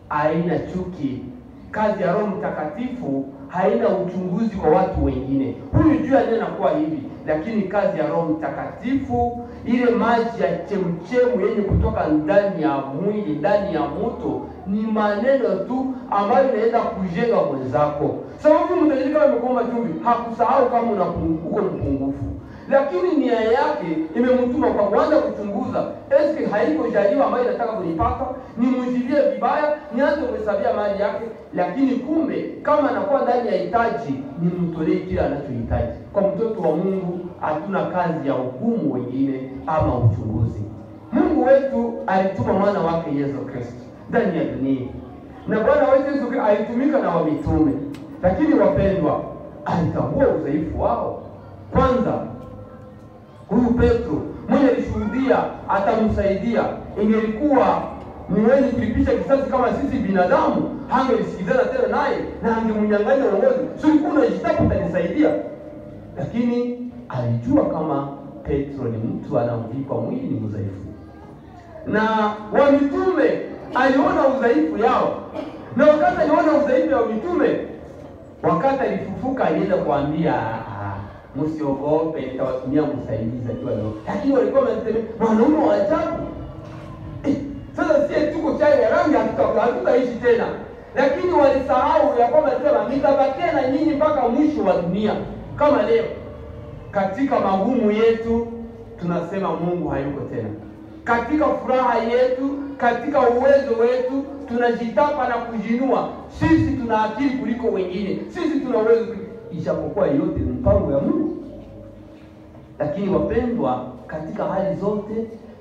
haina chuki. Kazi ya Roho Mtakatifu haina uchunguzi kwa watu wengine. Huyu juu anakuwa hivi, lakini kazi ya Roho Mtakatifu, ile maji ya chemchemu yenye kutoka ndani ya mwili, ndani ya moto, ni maneno tu ambayo inaweza kujenga mwenzako. Sababu mtajiri kama amekuomba chumvi, hakusahau kama uko mpungufu, lakini nia yake imemtuma kwa kuanza kuchunguza, eske haiko jaribu ambayo inataka kunipata, nimjilie vibaya, nianze kuhesabia mali yake. Lakini kumbe kama anakuwa ndani ya hitaji, nimtolee kile anachohitaji. Kwa mtoto wa Mungu hatuna kazi ya hukumu wengine ama uchunguzi. Mungu wetu alituma mwana wake Yesu Kristo ndani ya dunia, na Bwana wetu Yesu Kristo alitumika na wamitume. Lakini wapendwa, alitambua udhaifu wao. Kwanza huyu Petro mwenye alishuhudia atamsaidia, ingelikuwa ni wenye kulipisha kisasi kama sisi binadamu, hangelisikizana tena naye na angemnyang'anya uongozi. Si ulikuwa unajitaka utanisaidia? Lakini alijua kama Petro ni mtu anamvikwa mwili, ni mdhaifu. Na wamitume aliona udhaifu yao, na wakati aliona udhaifu ya mitume, wakati alifufuka alienda kuambia, msiogope, nitawatumia msaidizi akiwa leo. Lakini walikuwa wanasema mwanaume wa ajabu. Sasa sie tuko chai ya rangi, hatutaishi tena. Lakini walisahau ya kwamba sema nitabakia na nyinyi mpaka mwisho wa dunia. Kama leo katika magumu yetu tunasema Mungu hayuko tena. Katika furaha yetu, katika uwezo wetu tunajitapa na kujinua. Sisi tuna akili kuliko wengine, sisi tuna uwezo, ijapokuwa yote ni mpango ya Mungu. Lakini wapendwa, katika hali zote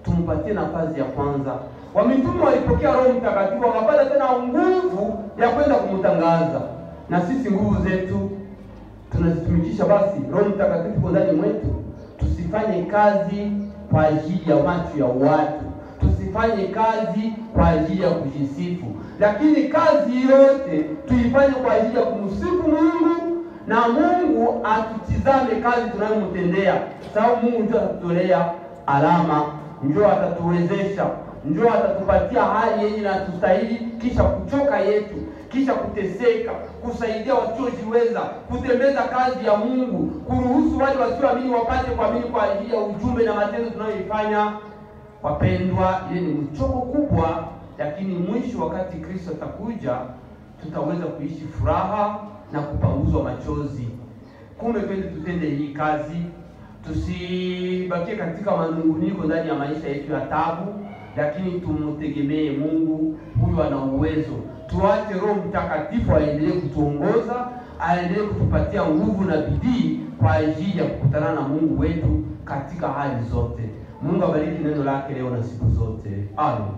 tumpatie nafasi ya kwanza. Wamitume walipokea Roho Mtakatifu wakapata tena nguvu ya kwenda kumtangaza. Na sisi nguvu zetu tunazitumikisha. Basi Roho Mtakatifu kwa ndani mwetu, tusifanye kazi kwa ajili ya macho ya watu, tusifanye kazi kwa ajili ya kujisifu, lakini kazi yote tuifanye kwa ajili ya kumsifu Mungu, na Mungu atutizame kazi tunayomtendea. Sababu Mungu ndio atatutolea alama, ndio atatuwezesha, ndio atatupatia hali yenye inatustahili, kisha kuchoka yetu, kisha kuteseka, kusaidia wasiojiweza, kutembeza kazi ya Mungu, kuruhusu wale wasioamini wapate kuamini kwa ajili ya ujumbe na matendo tunayoifanya. Wapendwa, ile ni mchoko kubwa, lakini mwisho wakati Kristo atakuja, tutaweza kuishi furaha na kupanguzwa machozi. Kumbe twende tutende hii kazi, tusibakie katika manunguniko ndani ya maisha yetu ya tabu, lakini tumtegemee Mungu. Huyu ana uwezo. Tuache Roho Mtakatifu aendelee kutuongoza, aendelee kutupatia nguvu na bidii kwa ajili ya kukutana na Mungu wetu katika hali zote. Mungu abariki neno lake leo na siku zote. Amen.